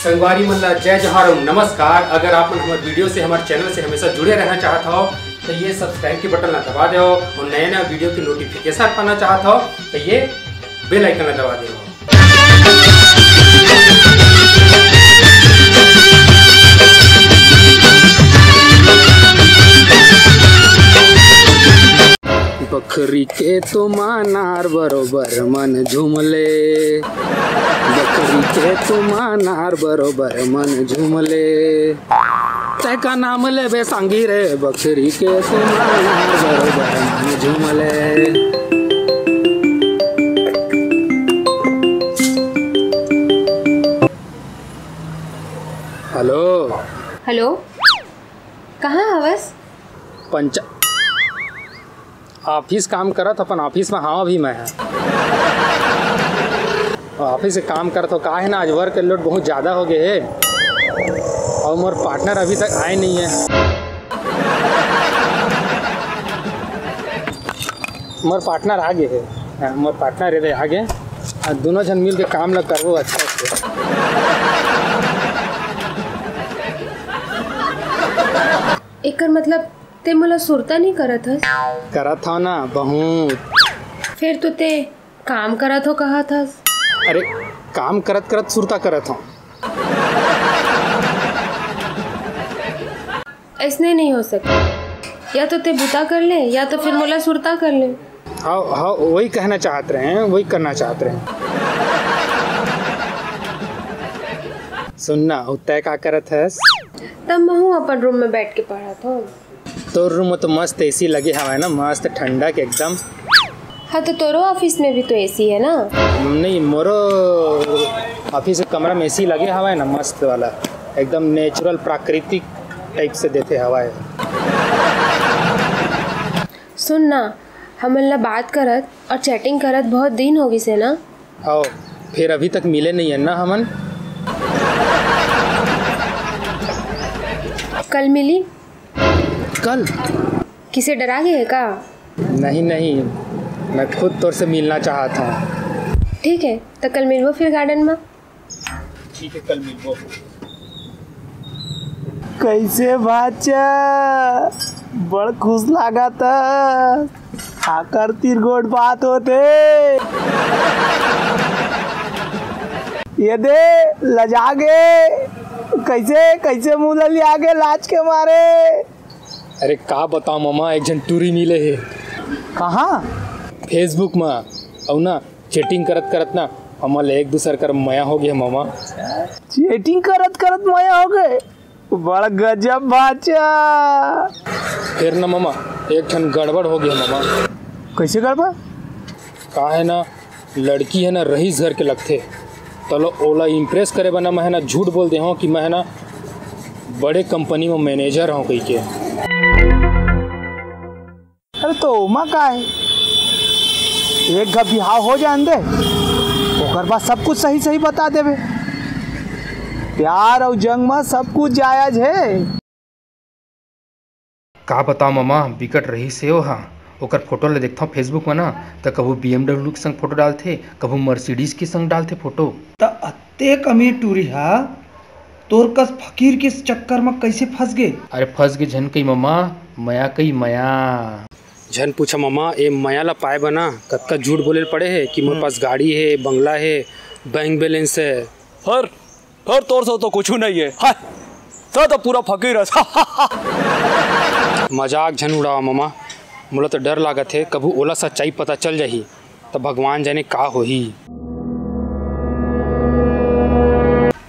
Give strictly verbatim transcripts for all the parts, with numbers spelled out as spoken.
संगवारी मन ला जय जोहार अउ नमस्कार। अगर आप मन हमर video से, हमर channel से हमेशा जुड़े रहना चाहत हव, तो ये subscribe के button ला दबा देव अउ नया नया video के notification पाना चाहत हव, तो ये bell icon ला दबा देव। बकरी के तो मानार बरोबर मन झूमले, बकरी के तो मानार बरोबर मन झूमले। तै का नाम लेबे संगी रे, बकरी के तो मानार बरोबर मन झूमले। Hello। Hello, कहाँ हवस? पंचा-, office काम करत, अपन office में। हाँ, अभी मैं ह office के काम करत हो। का हे ना, आज work load बहुत ज्यादा हो गए हे अउ मोर partner अभी तक आए नहीं है। मोर partner आ गए हे। हाँ, मोर partner ये आ गए। आ, दोनों झन मिल के काम ला करबो अच्छा से। एकर मतलब ते मोला सुरता नहीं करत हस? करत हव ना, बहुत। फिर तो ते काम करत हो कहत हस। अरे, काम करत करत सुरता करत हव। ऐसने नहीं हो सके, या तो ते बुता कर ले या तो फिर मोला सुरता कर ले। हाँ, हाँ, वही कहना चाहत रहे हैं, वही करना चाहत रहे हैं। सुन ना, अउ तै का करत हस? तब महूँ अपन room में बैठ के पढ़त हव। तोर room में तो मस्त AC लगे हवय ना, मस्त ठंडक एकदम। हाँ, तो तोरो office में भी तो AC है ना? नहीं, मोरो office के कमरा में AC लगे हवय ना, मस्त वाला, एकदम natural प्राकृतिक type से देथे हवा। सुन ना, हमन ला बात करत और chatting करत बहुत दिन हो गिस हे ना? हव, फिर अभी तक मिले नहीं है ना हमन? कल मिली। कल? किसे डरा गए है का? नहीं, नहीं, मैं खुद तोर से मिलना चाहत हूँ। ठीक है, तो कल मिलबो फिर garden में। ठीक है, कल मिलबो। कैसे भाचा? बड़ खुश लागत। आकर तीर गोठ बात होथे। ये दे, लजा गे। कैसे, कैसे मुंह ललिया गे लाज के मारे? अरे का बताओ मामा, एक झन टूरी मिले हे। कहाँ? Facebook में। अउ ना, chatting करत करत ना हमन ल एक दूसर कर मया हो गया मामा। Chatting करत करत मया हो गए? बड़ गजब भाचा। फिर ना मामा, एक ठन गड़बड़ हो गया मामा। कैसे गड़बड़? का है ना, लड़की है ना रईस घर के लगथे, तलो ओला impress करे बर ना मैं है ना झूठ बोल दे हूँ कि मैं है ना बड़े company में manager हूँ कही के। अरे तो ओमा का है, एक घ बिहाव हो जान दे, ओकर बाद सब कुछ सही सही बता देबे। प्यार अउ जंग में सब कुछ जायज है। का बताओ मामा, बिकट रईस हे ओहा। ओकर photo ल देखथव Facebook में ना, त कभू BMW के संग photo डालथे, कभू Mercedes के संग डालथे photo। त अतेक अमीर टूरी हा तोर कस फकीर के चक्कर में कैसे फंस गे? अरे फंस गे झन कही मामा, मया कही मया। झन पूछा मामा, ए मया ला पाए बर ना कतका झूठ बोले ल पड़े हे कि मोर पास गाड़ी हे, बंगला हे, bank balance हे। हर हर तोर से तो कुछु नहीं है। हाय, तो, तो पूरा फकीर है। मजाक झन उड़ावा मामा, मोला तो डर लागत हे कभू ओला सच्चाई पता चल जाही त भगवान जाने का होही।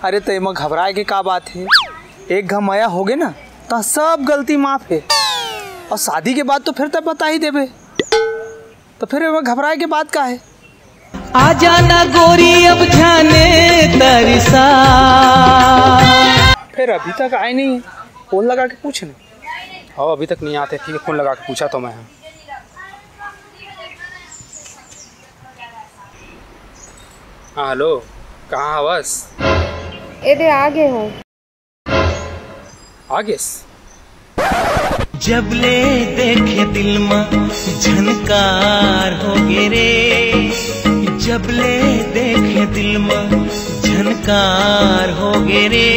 अरे त एमा घबराए के का बात हे? एक घ मया होगे ना त सब गलती माफ हे। अउ शादी के बाद तो फिर त बता ही देबे। त फिर एमा घबराए के बात का हे? आ जाना गोरी अब जाने तरसा। फिर अभी तक आए नहीं, फोन लगा के पूछ ना। हाँ, अभी तक नहीं आते, ठीक है, फोन लगा के पूछा तो मैं। हाँ, हेलो, कहाँ हवस? ए दे, आ गे हूँ। आगेस। जब ले देखे दिल मा झनकार हो गे रे, जब ले देखे दिल मा झन- कार हो गे रे,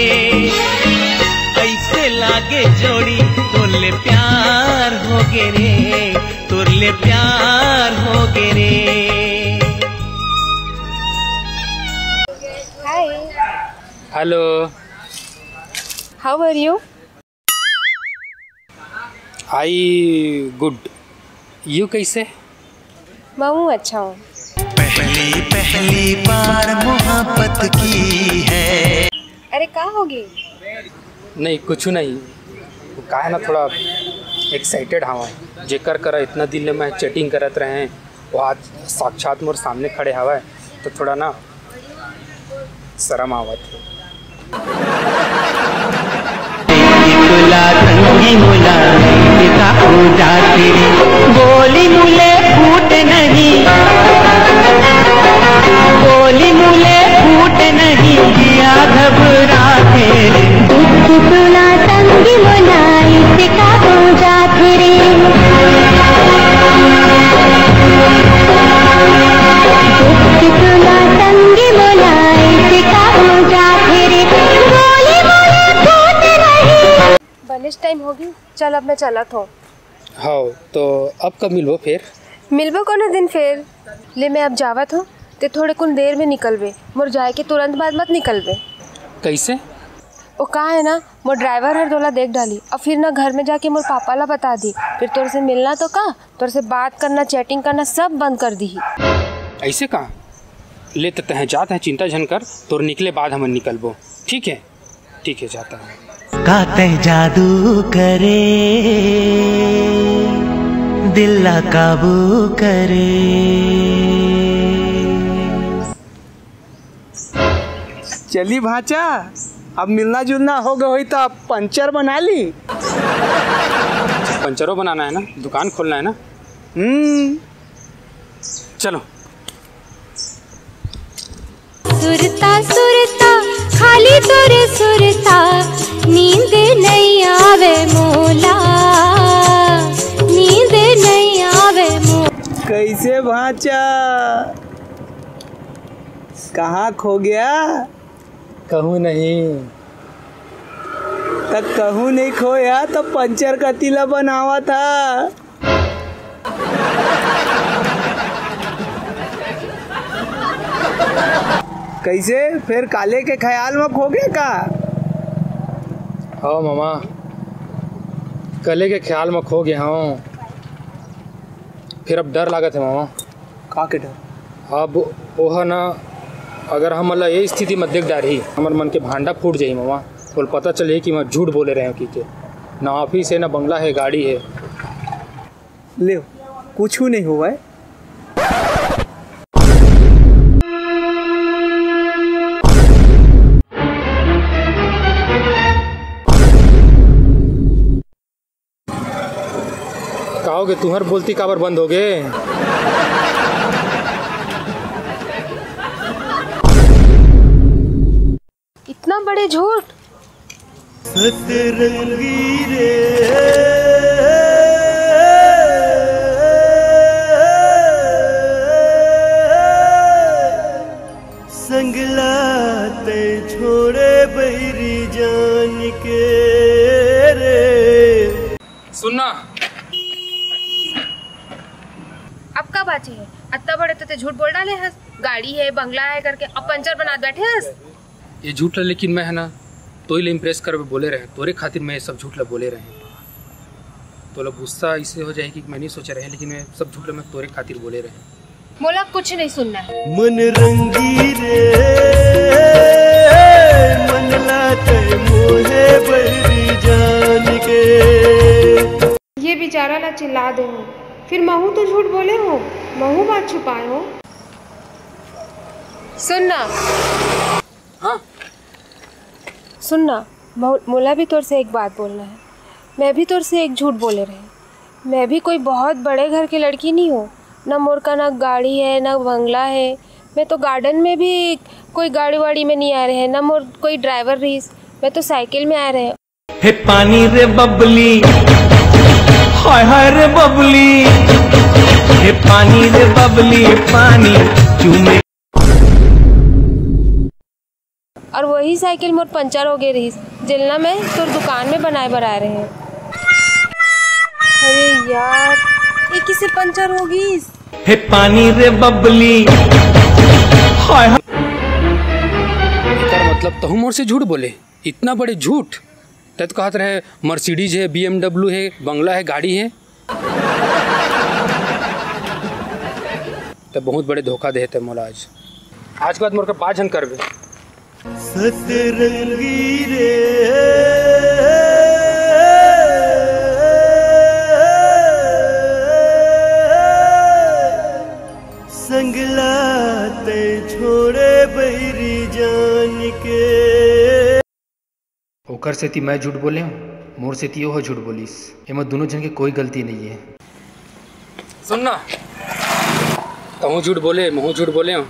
ऐसे लागे जोड़ी, तोर ले प्यार हो गे रे, तोर ले प्यार हो गे रे। Hi. Hello. How are you? I good. You कैसे? मैं हूँ, अच्छा हूँ। पहली पहली बार मोहब्बत की है। अरे, का होगे? नहीं, कुछ नहीं। वो का है ना, थोड़ा एक्साइटेड हवं। जेकर करा इतना दिन ले मैं चैटिंग करत रहे, वो आज साक्षात मोर सामने खड़े हवय, तो थोड़ा ना शरम आवत हे। बोली मुले फूट नहीं, बोली मुले फूट नहीं, दिया घबरा के। टुकड़ा तंगी मोला, इसका तू जात रे। टुकड़ा तंगी मोला, इसका तू जात रे। बोली मुले फूट नहीं। बने टाइम होगे, चल अब मैं चलत हूँ। हाँ, तो अब कब मिलबो फेर? मिलबो कोनो दिन फेर। ले, मैं अब जावत हूँ, ते थोड़े कुन देर में निकलबे, मोर जाए के तुरंत बाद मत निकलबे। कैसे? ओ का है ना, मोर ड्राइवर हर तोला देख डाली, अउ फिर ना घर में जाके मोर पापा ला बता दी, फिर तोर से मिलना तो का, तोर से बात करना, चैटिंग करना सब बंद कर दी। ऐसे का? ले, तो तह जात है, चिंता झन कर, तोर निकले बाद हमन निकलबो, ठीक है? ठीक है, जाता हूँ। का तैं जादू करे, दिल ला काबू करे। चली भांचा, अब मिलना जुलना हो गया होई तो अब पंचर बना ली। पंचरो बनाना है ना, दुकान खोलना है ना। हम्म। चलो। सुरता सुरता, खाली तोरे सुरता, नींद नहीं आवे मोला, नींद नहीं आवे मोला। कैसे भांचा, कहाँ खो गया? कहूँ नहीं। त कहूँ नहीं खोया, त पंचर कती ला बनावा था। कैसे, फेर काले के ख्याल में खो गया का? हाँ मामा, काले के ख्याल में खो गया हूँ। फिर अब डर लागत है मामा। का के डर? अब ओह ना, अगर हमन ला ये स्थिति में देख डारही, हमर मन के भांडा फूट जाही मामा। बोल, पता चलही कि मैं झूठ बोले रहे हूँ कि के। ना ऑफिस है, ना बंगला है, गाड़ी है। ले, कुछ नहीं हुआ है। का होगे, तुहर बोलती काबर बंद होगे? इतना बड़े झूठ। सतरंगी रे, संगला ते छोड़े बैरी जान के रे। सुनना। अब का बाची है? अत्ता बड़े तो ते झूठ बोल डाले हस, गाड़ी है, बंगला है करके, अब पंचर बना बैठे हस। ये झूठ ला लेकिन मैं है ना, तोही ला इम्प्रेस करबे बोले रहे, तोरे खातिर मैं ये सब झूठ ला बोले रहे। तोला गुस्सा इसे हो जाए कि मैं नहीं सोचे रहे, लेकिन मैं सब झूठ ला मैं तोरे खातिर बोले रहे। मोला कुछ नहीं सुनना है। मन रंगी रे, मन लाते मोहे बैरी जान के। ये बेचारा ला चिल्ला दे हो, फिर महू तो झूठ बोले हो, महू बात छुपाए हो। सुन ना। हाँ। सुन ना, मो-, मोला भी तोर से एक बात बोलना है। मैं भी तोर से एक झूठ बोले रहे। मैं भी कोई बहुत बड़े घर के लड़की नहीं हूँ, ना मोर का ना गाड़ी है, ना बंगला है। मैं तो गार्डन में भी कोई गाड़ी वाड़ी में नहीं आ रहे हैं, ना मोर कोई ड्राइवर रहीस, मैं तो साइकिल में आ रहे हैं। हे पानी रे बबली, हाय हाय रे बबली, हे पानी रे बबली, पानी चूमे। और वही साइकिल मोर पंचर हो गए रहिस, जेला मैं तोर दुकान में बनाए बर आए रहे। अरे यार, ये किसे पंचर हो गई? हे पानी रे बबली। हाय हाय। एकर मतलब तहू मोर से झूठ बोले? इतना बड़े झूठ। तै तो कहत रहे मर्सिडीज है, बीएमडब्ल्यू है, बंगला है, गाड़ी है। तै बहुत बड़े धोखा दे तै मोला आज। आज के बाद मोर के बात झन करबे। सतरंगी रे संगला ते छोड़े बैरी जान के। ओकर सेती मैं झूठ बोले हूँ, मोर सेती ओह झूठ बोलिस। एमा दोनों झन के कोई गलती नहीं है। सुन ना, तहूँ झूठ बोले, महूँ झूठ बोले हूँ।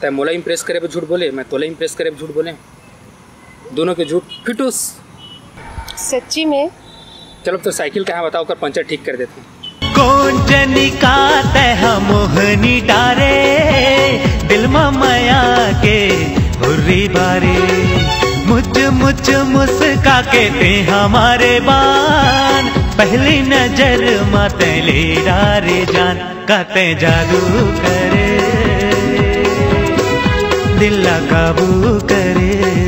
तै मोला इम्प्रेस करे बर झूठ बोले, मैं तोला इम्प्रेस करे बर झूठ बोले हूँ। दोनों के झूठ फिटूस। सच्ची में? चल अब तो साइकिल कहाँ बताओ, ओकर पंचर ठीक कर देते हैं। कोन जनी का तै हा मोहनी डारे, दिल मा मया के हुर्री बारे। मुच मुच मुस्का के ते हमारे बान, पहली नजर मा ते ले डारे जान। का ते जादू करे, दिल ला काबू